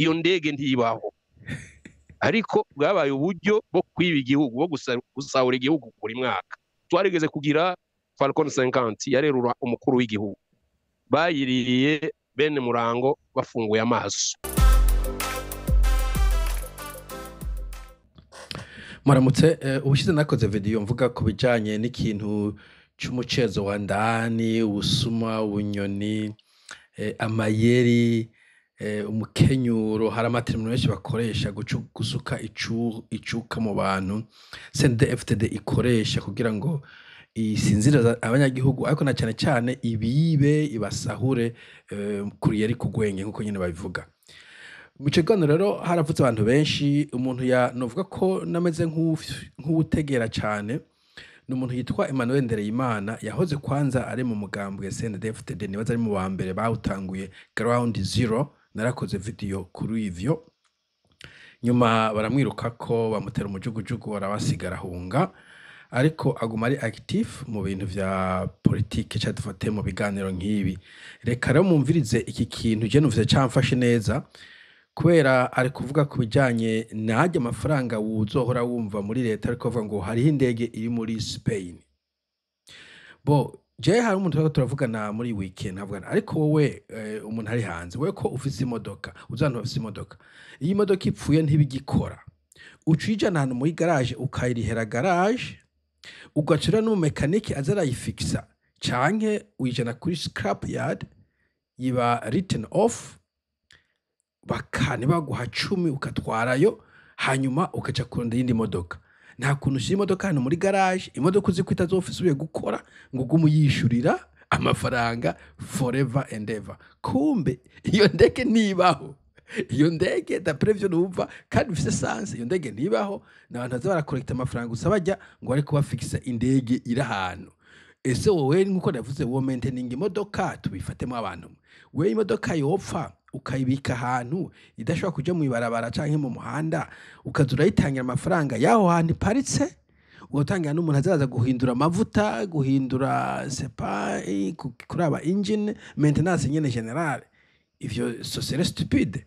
Iyo ndege ntibaho, ariko bwabaye uburyo bwo kwiba igihugu, bwo gusahura igihugu buri mwaka. Twarigeze kugira Falcon 50 yarerura umukuru w'igihugu, bayiririye bene Murango bafunguye amaso. Muramutse. Ubushize nakoze video mvuga ku bijanye n'ikintu c'umucezo wa ndani, ubusuma, ubunyoni, amayeri, umukenyuro. Hari amatermo menshi bakoresha gusuka icuka mu bantu CNDD-FDD ikoresha kugira ngo isinzirize abanyagihugu, ariko na cane cane ibibe ibasahure, kuriyeri kugwenge nkuko nyene babivuga. Mu kiganiro rero haravutse abantu benshi. Umuntu ya novuga ko nameze nk'uwutegera cane ni umuntu yitwa Emmanuel Ndereyimana, yahoze kwanza ari mu mugambwe CNDD-FDD, nibaza ari mu wa mbere bawutanguye ground zero. Narakoze video kuri ivyo, nyuma baramwirukako, bamutera umujugujugu, arabasiga arahunga, ariko aguma ari active mu bintu vya politike ca dufate mu biganiro nk'ibi. Reka rero mumvirize iki kintu, je numvise camfashe neza kubera ari kuvuga ku bijanye n'arya amafaranga wuzohora wumva muri leta, ariko avuga ngo hariho indege iri muri Spain. Bo jewe hari umuntu turiko turavugana muri weekend, nkavugana ariko wowe, umuntu ari hanze, wewe ko ufise imodoka, uzi abantu bafise imodoka, iyo imodoka ipfuye ntibigikora, uca uyijana ahantu muri garage ukayirihera garage, ugaca uriha n'umumekanike aza arayifikisa, canke uyijana kuri scrap yard iba written off, bakane baguha 10 ukatwarayo, hanyuma ukaja kurondera iyindi modoka. Nta kuntu ushira imodoka hano muri garage, imodoka uzi ko itazopfa isubiye gukora, ngo ugume uyishurira amafaranga forever and ever. Kumbe iyo ndege ntibaho. Iyo ndege d'après ivyo numva kandi bifise sens, iyo ndege ntibaho. N'abantu baza barakorekta amafaranga gusa barya ngo bariko bafikisa indege iri ahantu. Ese wowe, nkuko navuze, wo maintaining imodoka, tubifatemo abantu, wewe imodoka yopfa ukayibika ahantu idashobora kuja mw'ibarabara canke mu muhanda, ukaza urayitangira amafaranga y'aho hantu iparitse, ugatangira n'umuntu azaza guhindura amavuta, guhindura sepa, kuraba engine maintenance nyene generale, ivyo ce serait stupide.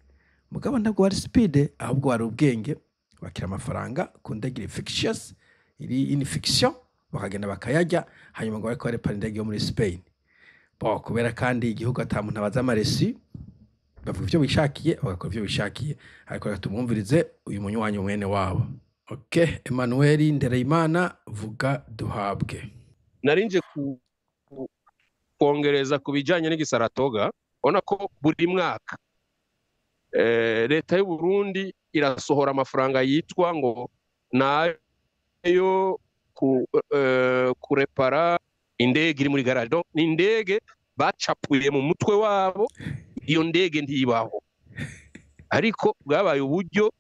Mugabo ntabwo wari stupide, ahubwo wari ubwenge. Bakira amafaranga ku ndege iri fictitious, iri in fiction, bakagenda bakayarya, hanyuma ngo bariko barepara indege yo muri Spain. Bo kubera kandi igihugu ata muntu abaza amaresi, bavuga ivyo bishakiye, bagakora ivyo bishakiye. Ariko reka tumwumvirize uyu munywanyi mwene wabo. Okay, Emmanuel Ndereyimana, vuga duhabwe. Narinje kongereza ku bijanye n'igisaratoga. Ubona ko buri mwaka leta y'u Burundi irasohora amafaranga yitwa ngo nayo kurepara indege iri muri garage. Donc, ni indege bacapuye mu mutwe wabo, iyo ndege ntibaho, ariko bwabaye uburyo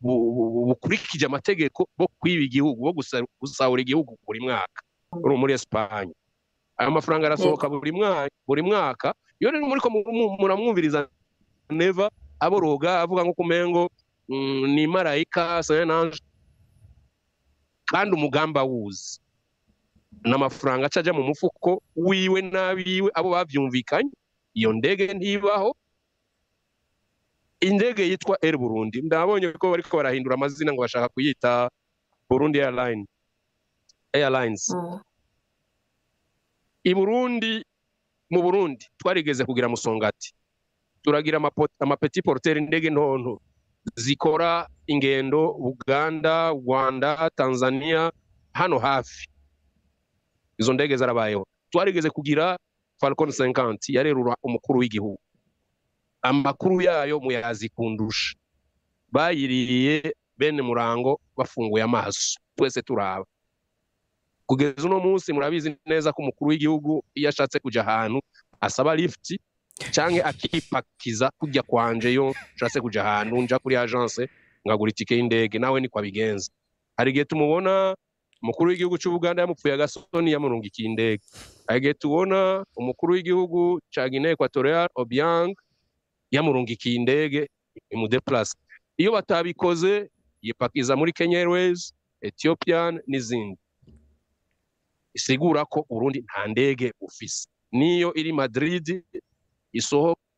bukurikije amategeko bwo kwiba igihugu, bwo gusahura igihugu buri mwaka. Uri muri Espagne, ayo mafaranga arasohoka buri mwaka. Iyo rero muriko muramwumviriza Neva aboroga avuga nko kumengo ni marayika, c'est un ange, kandi umugambi awuzi, n'amafaranga aca aja mu mufuko wiwe n'abiwe abo bavyumvikanye. Iyo ndege ntibaho. Indege yitwa Air Burundi, ndabonye ko bariko barahindura amazina ngo bashaka kuyita Burundi Airlines. I Burundi, mu Burundi twarigeze kugira musongati, turagira ama petit porteur, indege ntonto zikora ingendo Uganda, Rwanda, Tanzania, hano hafi. Izo ndege zarabayeho. Twarigeze kugira Falcon 50 yarerura umukuru w'igihugu, amakuru yayo muyazi kundusha. Bayiririye bene Murango bafunguye amaso, twese turaba. Kugeza uno munsi murabizi neza ko umukuru w'igihugu iyo ashatse kuja ahantu asaba lift canke akipakiza kujya kwanje. Yo nshatse kuja ahantu nja kuri agence nkagura itike y'indege, nawe niko abigenza. Hari igihe tumubona umukuru w'igihugu cy'u Buganda yamupfuye agasoni yamurungikiye indege. Hari igihe tubona umukuru w'igihugu ca Guinea Equatorial Obiang yamurungikiye indege imudeplace. Iyo batabikoze yipakiza muri Kenya Airways, Ethiopian n'izindi. Isigura ko Burundi nta ndege ufise. Niyo iri Madrid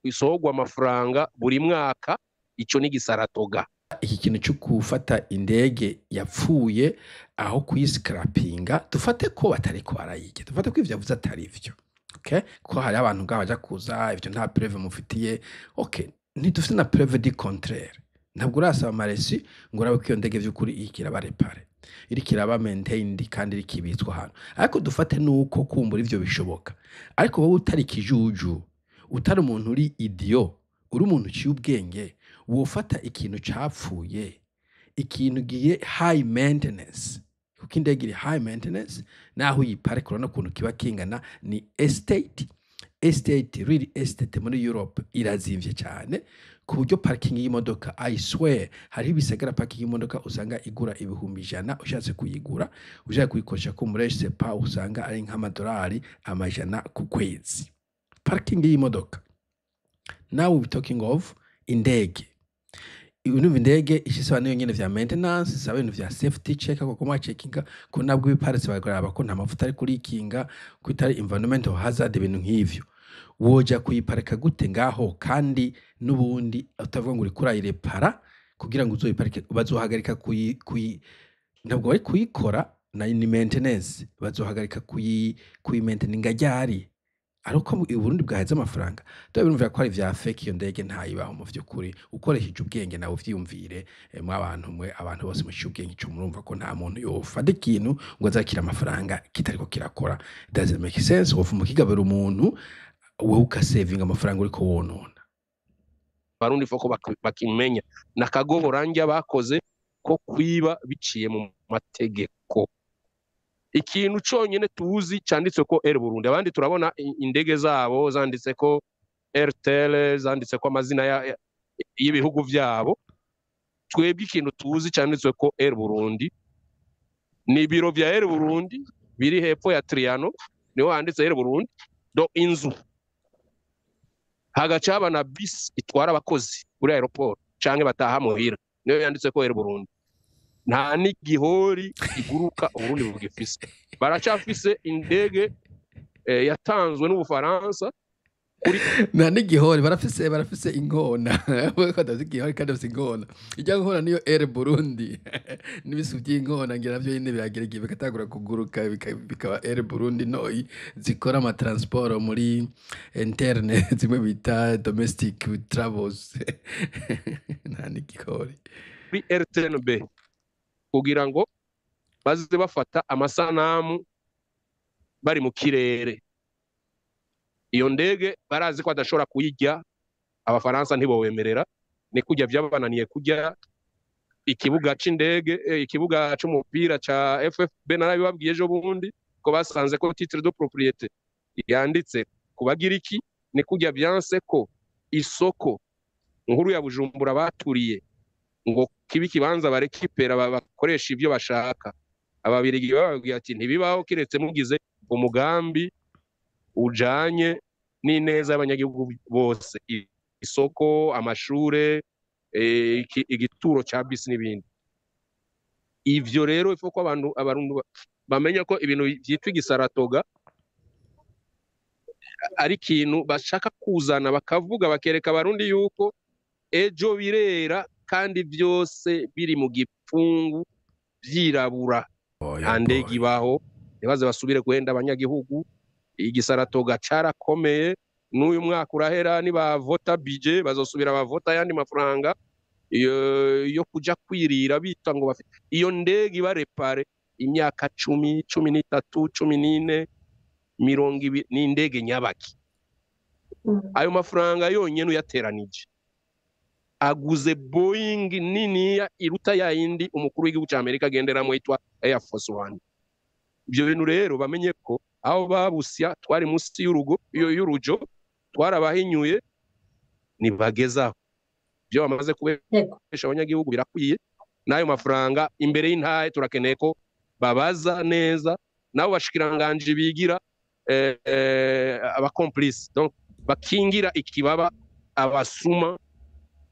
isohogwa amafaranga buri mwaka. Ico ni gisaratoga. Iki kintu cyo gufata indege yapfuye aho kuyiscrapinga, dufate ko batariko barayirya, dufate ko ivyo yavuze atari vyo, okay? Ko hari abantu ngaho baja kuza, ivyo nta preuve mufitiye, okay, ntidufite na preuve du contraire. Ntabwo urasaba amaresi ngo urabe ko iyo ndege vy'ukuri iriko iraba réparée, iriko iraba maintained kandi iriko ibitswa ahantu. Ariko dufate nuko kumbura ivyo bishoboka, ariko wowe utari ikijuju, utari umuntu uri idiot, uri umuntu uciye ubwenge, wofata ikintu capfuye, ikintu giye high maintenance, kuko indege iri high maintenance, naho uyiparika urabona ukuntu kiba kingana. Ni estate, estate, real estate muri Europe irazimvye cyane, ku buryo parking y'imodoka, I swear, hariho ibisagara parking y'imodoka usanga igura 100,000. Ushatse kuyigura, ushaka kuyikoresha ko muri sepa, usanga ari nk'amadolari 100 ku kwezi parking y'imodoka. Now we talking of indege. Urumva indege ishisaba niyo nyene vya maintenance, isaba ibintu vya safety check, ko kuma checkinga ko nabwo ibiparitse bagaraba ko nta mavuta ari kurikinga, ko itari environmental hazard, ibintu nk'ivyo. Woja kuyiparika gute ngaho kandi n'ubundi utavuga ngo uriko urayirepara kugira ngo uzoyiparike? Bazohagarika kuyi ntabwo bari kuyikora na ni maintenance, bazohagarika kuyimainteninga ryari? Ariko u Burundi bwaheze amafaranga. Tuba birumvira ko ari vya fake. Iyo ndege ntayibaho mu vy'ukuri. Ukoresheje ubwenge nawe uvyiyumvire, mwe abantu, mwe abantu bose muciye ubwenge, ico murumva ko nta muntu yofata ikintu ngo azakira amafaranga kitariko kirakora. It doesn't make sense. Wofuma ukigabira umuntu, wowe ukasevinga amafaranga uriko wonona. Barundi foko bakimenya nakagoboranjya bakoze ko kwiba biciye mu mategeko. Ikintu conyene tuzi canditse ko Air Burundi, abandi turabona indege zabo zanditse ko Airtel, zanditse ko amazina y'ibihugu vyabo. Twebwe ikintu tuzi canditse ko Air Burundi ni ibiro vya Air Burundi biri hepfo ya Triano, niho handitse Air Burundi. Do inzu hagaca haba na bisi itwara abakozi kuri aéroport canke bataha muhira, niyo yanditse ko Air Burundi. Nta n'igihori iguruka Uburundi bugifise. Baracafise indege yatanzwe n'Ubufaransa kuri Nta n'igihori barafise, inkona. Ko badafise igihori kandi bafise inkona. Irya nkona niyo Air Burundi. N'ibisu vy'inkona ngira navyo nyene biragera igihe bigatangura kuguruka, bikaba Air Burundi ntoyi zikora ama transport muri interne, zimwe bita domestic travels. Nta n'igihori. Kuri RTNB kugira ngo baze bafata amasanamu bari mu kirere. Iyo ndege barazi ko badashobora kuyirya, Abafaransa ntibobemerera. Ni kurya vyabananiye kurya ikibuga c'indege, ikibuga c'umupira ca FFB. Narabibabwiye ejo bundi ko basanze ko titre de propriété yanditse ku Bagiriki. Ni kurya vyanse ko isoko nkuru ya Bujumbura baturiye ngo kibe ikibanza barekipera, bakoresha ibyo bashaka. Ababirigi bababwiye ati: "Ntibibaho kiretse mugize umugambi ujanye n'ineza y'abanyagihugu bose, isoko, amashure, igituro ca bisi n'ibindi." Ivyo rero ifo ko abantu, Abarundi bamenya ko ibintu vyitwa igisaratoga ari ikintu bashaka kuzana, bakavuga, bakereka Abarundi yuko ejo birera kandi vyose biri mu gipfungu vyirabura. Oya Nta ndege boy. ibaho, ntibaze basubire guhenda abanyagihugu. Igisaratoga carakomeye. N'uyu mwaka urahera, nibavota budget bazosubira bavota ayandi mafaranga yo kuja kwirira, bita ngo bafite iyo ndege iba réparée imyaka 10, 13, 14, 20. Ni indege nyabaki? Ayo mafaranga yonyene uyateranije aguze Boeing niniya iruta ya yindi umukuru w'igihugu ca Amerika agenderamwo yitwa Air Force One. Ivyo bintu rero bamenye ko aho babusya twari musi y'urugo y'urujo, twarabahinyuye, nibagezaho ibyo bamaze kubesha abanyagihugu birakwiye. N'ayo mafaranga imbere y'intahe turakeneye ko babaza neza nabo bashikiranganji bigira abacomplice, donc bakingira ikibaba abasuma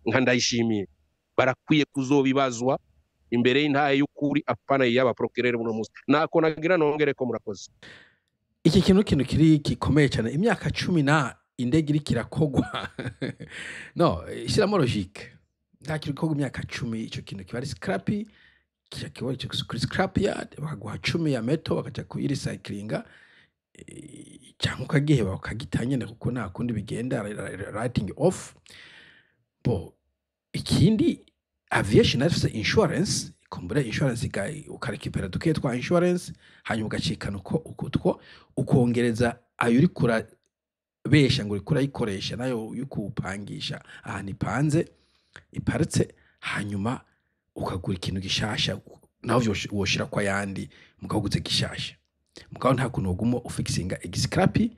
nka Ndayishimiye. Barakwiye kuzobibazwa imbere y'intahe y'ukuri, apana y'aba procureur buno munsi. Nako nagira nongere ko murakoze. Iki kintu kiri gikomeye cyane, imyaka 10 na indege iriko irakogwa. No, ishyiramo logique. Nta kintu gikorwa imyaka 10, ico kintu kiba ari scrappy, kica kiba kuri scrap yard, bakaguha 10 ya metal, bakaja kuyirecyclinga, canke ukagiheba ukagita nyene, kuko nta kundi bigenda, writing off. Bo ikindi, aviation nayo ifise insurance, kumbure insurance ukarekipera duke twa insurance, hanyuma ugacikana uko utwo ukongereza ayo uriko urabesha ngo uriko urayikoresha, nayo yo kuwupangisha ahantu ipanze iparitse, hanyuma ukagura ikintu gishasha, naho woshirako ayandi mugabo uguze gishasha. Mugabo nta kuntu woguma ufikisinga igiscrappy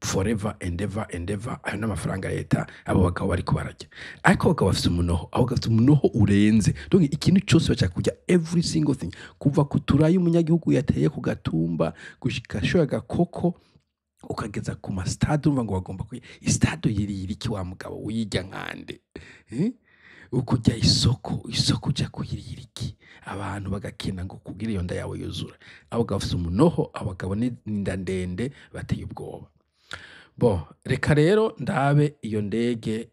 forever and ever and ever. Ayo n'amafaranga leta abo bagabo bariko bararya. Ariko abagabo bafise umunoho, abo bafise umunoho urenze. Donc ikintu cyose bashaka kurya, every single thing, kuva ku turayi umunyagihugu yateye ku gatumba gushika shoya agakoko, ukageza ku ma stade. Urumva ngo bagomba kuyi istade, yirira iki wa mugabo uyirya nkande, eh? Ukujya isoko, isoko uja kuyirira iki? Abantu bagakina ngo kugira iyo nda yawe yuzura. Abagabo bafise umunoho, abagabo ni inda ndende, bateye ubwoba. Bo reka rero ndabe iyo ndege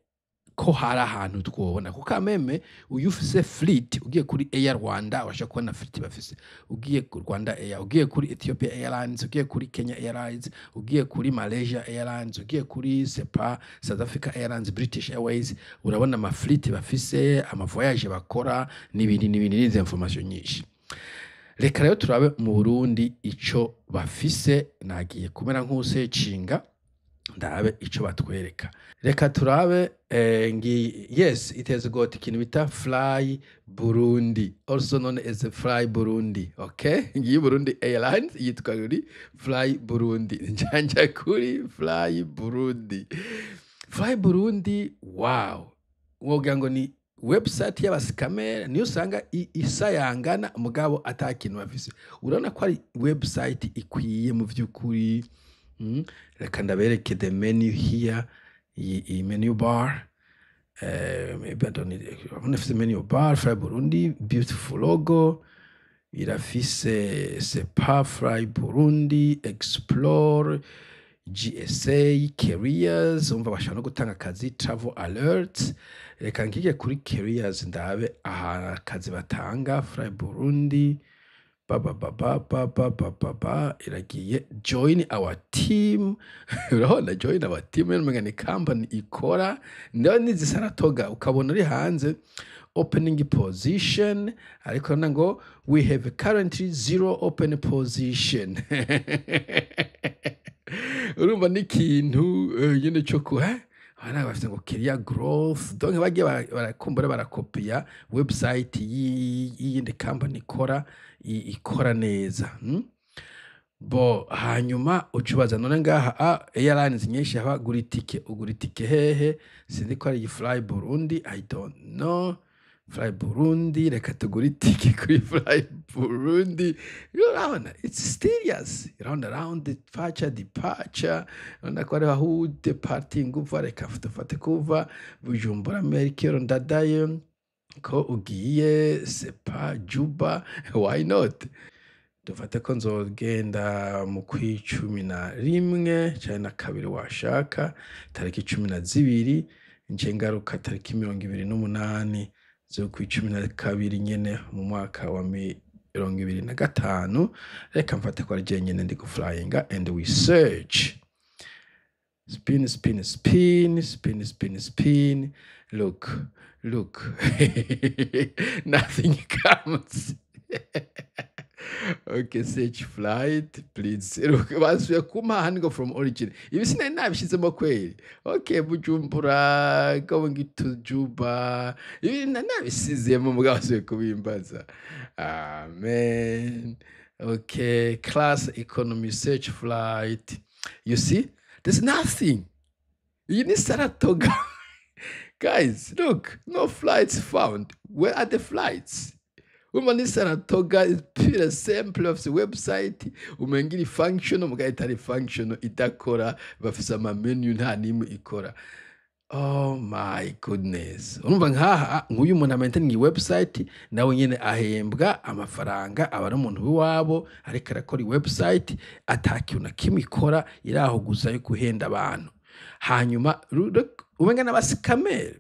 ko hari ahantu twobona, kuko ameme uyu ufise fleet. Ugiye kuri Air Rwanda urashobora kubona fleet bafise, ugiye ku Rwanda Air, ugiye kuri Ethiopia Airlines, ugiye kuri Kenya Airlines, ugiye kuri Malaysia Airlines, ugiye kuri sepa South Africa Airlines, British Airways, urabona ama fleet bafise, ama voyage bakora n'ibindi n'ibindi, n'izi information nyinshi. Reka rero turabe mu Burundi ico bafise. Nagiye kumera nk'usecinga ndabe ico batwereka. Reka turabe. Ngi yes, it has got ikintu bita Fly Burundi, also known as Fly Burundi. Okay, ngiyi Burundi Airlines yitwa kuri Fly Burundi. Njanja kuri Fly Burundi. Fly Burundi, wow, wogira ngo ni website y'abascammer, niyo usanga isayangana mugabo ata kintu bafise. Urabona ko ari website ikwiye mu vy'ukuri. Reka ndabereke the menu here, iyi menu bar. Maybe I don't need, urabona ifise menu bar, Fly Burundi, beautiful logo irafise, sepa Fly Burundi, explore, GSA, careers, umva bashobora no gutanga akazi, travel alert. Reka nkige kuri careers ndabe aha akazi batanga. Fly Burundi, ba ba ba ba ba ba ba ba ba, iragiye, join our team. Urabona join our team, umenga ni company ikora ndaho nizi Saratoga, ukabona uri hanze, opening position, ariko urabona ngo we have currently zero open position. Urumva n'ikintu nyine cyo ku abana bafite ngo career growth. Donc bagiye barakumbura barakopiya website y'iyindi company ikora ikora neza, Bo hanyuma ucubaza none ngaha airlines nyinshi haba gura itike, ugura itike hehe? Sinzi ko ari iyi Fly Burundi, I don't know. Fly Burundi, reka tugure itike kuri Fly Burundi. Urabona it's serious, round around, departure, departure, urabona ko hariho aho departing uva. Reka dufate kuva Bujumbura Melchior Ndadaye, ko ugiye sepa Juba, why not? Dufate ko nzogenda mu kw'icumi na rimwe canke na kabiri, washaka tariki 12, nce ngaruka tariki 28 z'ukw'icumi na kabiri nyene mu mwaka wa 2025. Reka mfate ko ari je nyene ndi guflyinga, and we search, spin, spin, spin, spin, spin, spin. Look, look, nothing comes. Okay, search flight, please. Look, basubiye kumpa hano ngo from origin. Ibi sinari nabishizemo kweri. Okay, Bujumbura going to Juba, ibi nari nabisizemo mugabo basubiye kubimbaza. Amen. Okay, class economy, search flight. You see, there's nothing. Iyi ni Saratoga. Guys, look, no flights found. Where are the flights? Urumva ni Saratoga pure simple, bafise website umenga iri functional mugabo itari functional, idakora. Bafise ama menu nta nimwe ikora. Oh my goodness. Urumva nkaha nk'uyu muntu amaintain iyi website, nawe nyene ahembwa amafaranga, aba ari umuntu w'iwabo, ariko arakora iyi website ata kintu na kimwe ikora, iraho gusa yo guhenda abantu. Hanyuma umenga n'abascammer.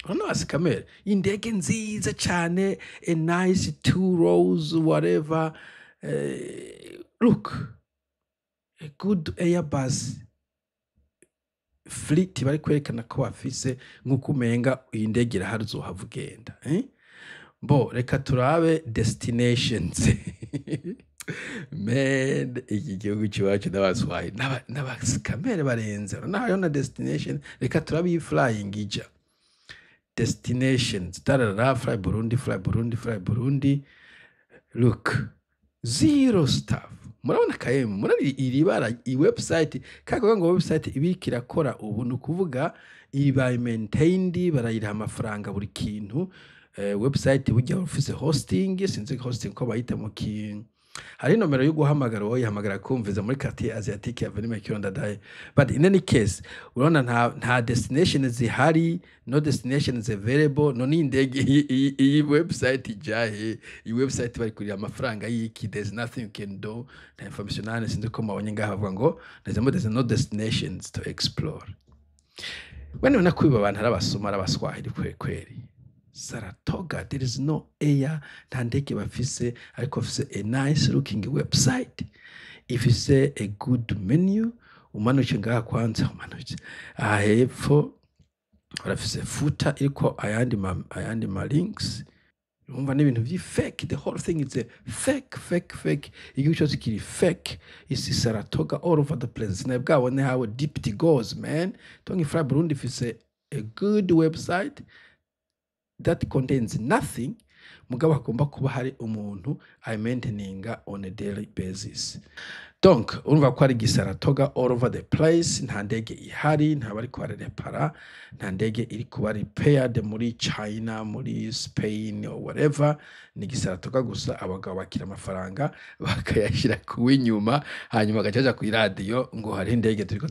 Urabona basikamere indege nziza cane, a nice two rows whatever, look, a good Airbus fleet bari kwerekana ko bafise, nk'uko umenga iyi ndege irahari uzohava ugenda, eh? Bo reka turabe destinations. Man, iki gihugu c'iwacu n'abaswahi n'abasikamere barenze. Urabona hariho na destination. Reka turabe iyi flying ija destinations, tarara, Fly Burundi, Fly Burundi, Fly Burundi. Look, zero staff. Murabona kayemu, murabona iri bara, iyi website kakuvuga ngo website ibiriko irakora ubu, ni ukuvuga ibaye maintained, barayiriha amafaranga buri kintu. Website burya ufise hosting, sinzi hosting ko bayita mu ki. Hari nomero yo guhamagara, wowe yihamagara kumviza muri quartier asiatique ya Avenue Melchior Ndadaye. But in any case, urabona nta destination zihari, no destinations available. None iyi ndege, iyi website ijahe? Iyi website bari kurira amafaranga y'iki? There's nothing you can do, nta information nane. Sinzi ko mabonye ngaha bavuga ngo there's no destinations to explore. Wene ubona ko abantu ari abasuma, ari abaswahili kweri kweri. Saratoga, there is no air, nta ndege bafise, ariko bafise a nice looking website ifise a good menu. Umanuke ngaha kwanza, umanuke aha hepfo, barafise footer iriko ayandi ma links. Urumva n'ibintu fake, the whole thing is a fake, fake, fake. Igihugu cyose kiri fake. Isi Saratoga all over the place. Sinari bwabone how deep it goes, man. Tongi Fly Burundi ifise a good website that contains nothing, mugabo hagomba kuba hari umuntu ayimaintaininga on a daily basis. Donc urumva ko ari gisaratoga all over the place. Nta ndege ihari, nta bariko bararepara, nta ndege iri kuba repaired muri China, muri Spain or whatever. Ni gisaratoga gusa. Abagabo bakira amafaranga bakayashyira kuw'inyuma, hanyuma bagaca baja kw'iradiyo ngo hariho indege turiko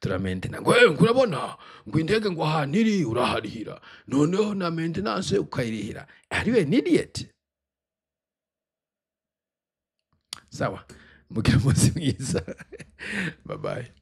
turamaintaina, ngo "Eh, ngo urabona ngo indege ngo ahantu iri uraharihira, noneho na maintenance ukayirihira." Are you an idiot? Sawa, mugire umunsi mwiza, bye bye.